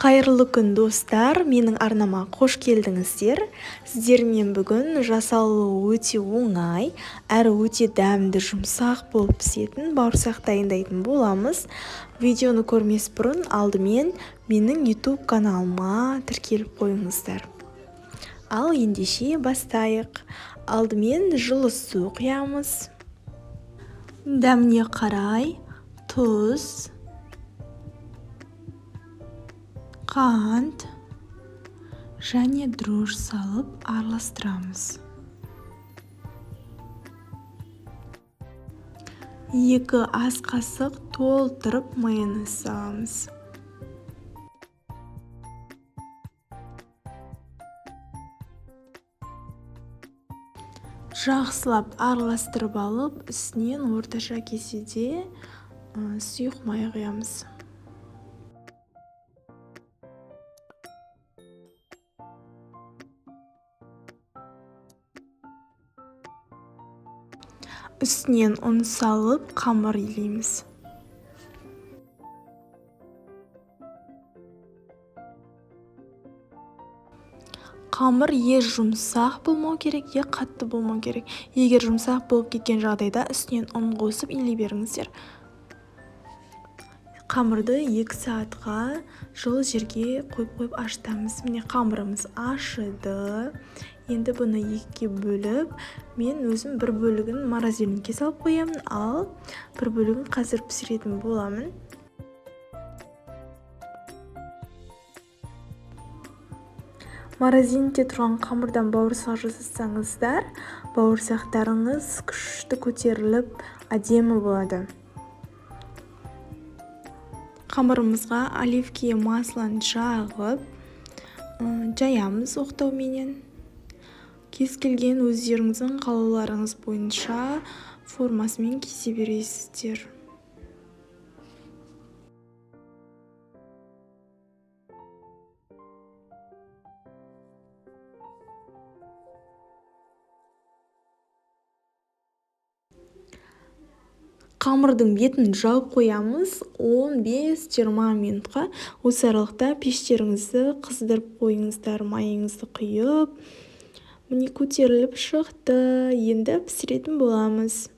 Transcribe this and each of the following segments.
Қайырлы күн, достар! Менің арнама қош келдіңіздер. Сіздермен бүгін жасалуы өте оңай, әрі өте дәмді, жұмсақ болып пісетін бауырсақ дайындайтын боламыз. Видеоны көрмес бұрын алдымен менің YouTube каналыма тіркеліп қойыңыздар. Ал ендеше бастайық. Алдымен жылы су құямыз. Дәміне қарай тұз, қант және дрожж салып араластырамыз. 2 ас қасық толтырып майонез саламыз. Жақсылап араластырып алып, үстінен орташа кеседе сұйық май құямыз. Үстінен ұн салып, қамыр илейміз. Қамыр е жұмсақ болмау керек, е қатты болмау керек. Егер жұмсақ болып кеткен жағдайда үстінен ұн қосып илей беріңіздер. Қамырды 2 сағатқа жылы жерге қойып-қойып ашытамыз. Міне, қамырымыз ашыды. Енді бұны екіге бөліп, мен өзім бір бөлігін морозильникке салып қоямын, ал бір бөлігін қазір пісіретін боламын. Морозильникте тұрған қамырдан бауырсақ жасасаңыздар, бауырсақтарыңыз күшті көтеріліп, әдемі болады. Қамырымызға оливковое маслоны жағып, жаямыз оқтауменен. Кез келген өздеріңіздің қалауларыңыз бойынша формасымен кесе бересіздер. Қамырдың бетін жауып қоямыз 15-20 минутқа. Осы аралықта пештеріңізді қыздырып қойыңыздар, майыңызды құйып. Міне, көтеріліп шықты. Енді пісіретін боламыз.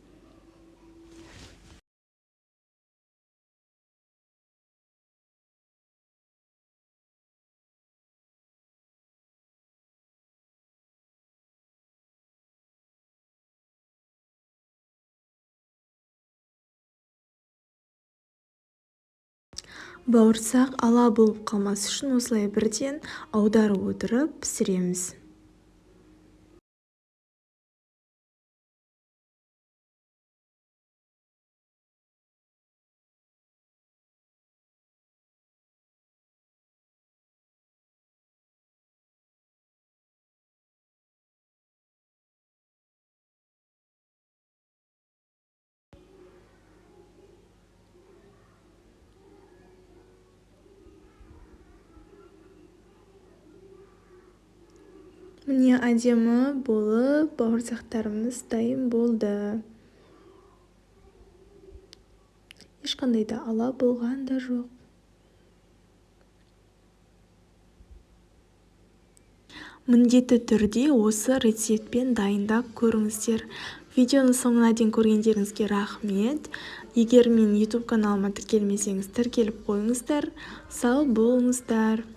Бауырсақ ала болып қалмас үшін осылай бірден аударып отырып пісіреміз. Міне, әдемі болып бауырсақтарымыз дайын болды. Ешқандай да ала болған да жоқ. Міндетті түрде осы рецептпен дайындап көріңіздер. Видеоны соңына дейін көргендеріңізге рахмет. Егер мен YouTube каналыма тіркелмесеңіз, тіркеліп қойыңыздар. Сау болыңыздар.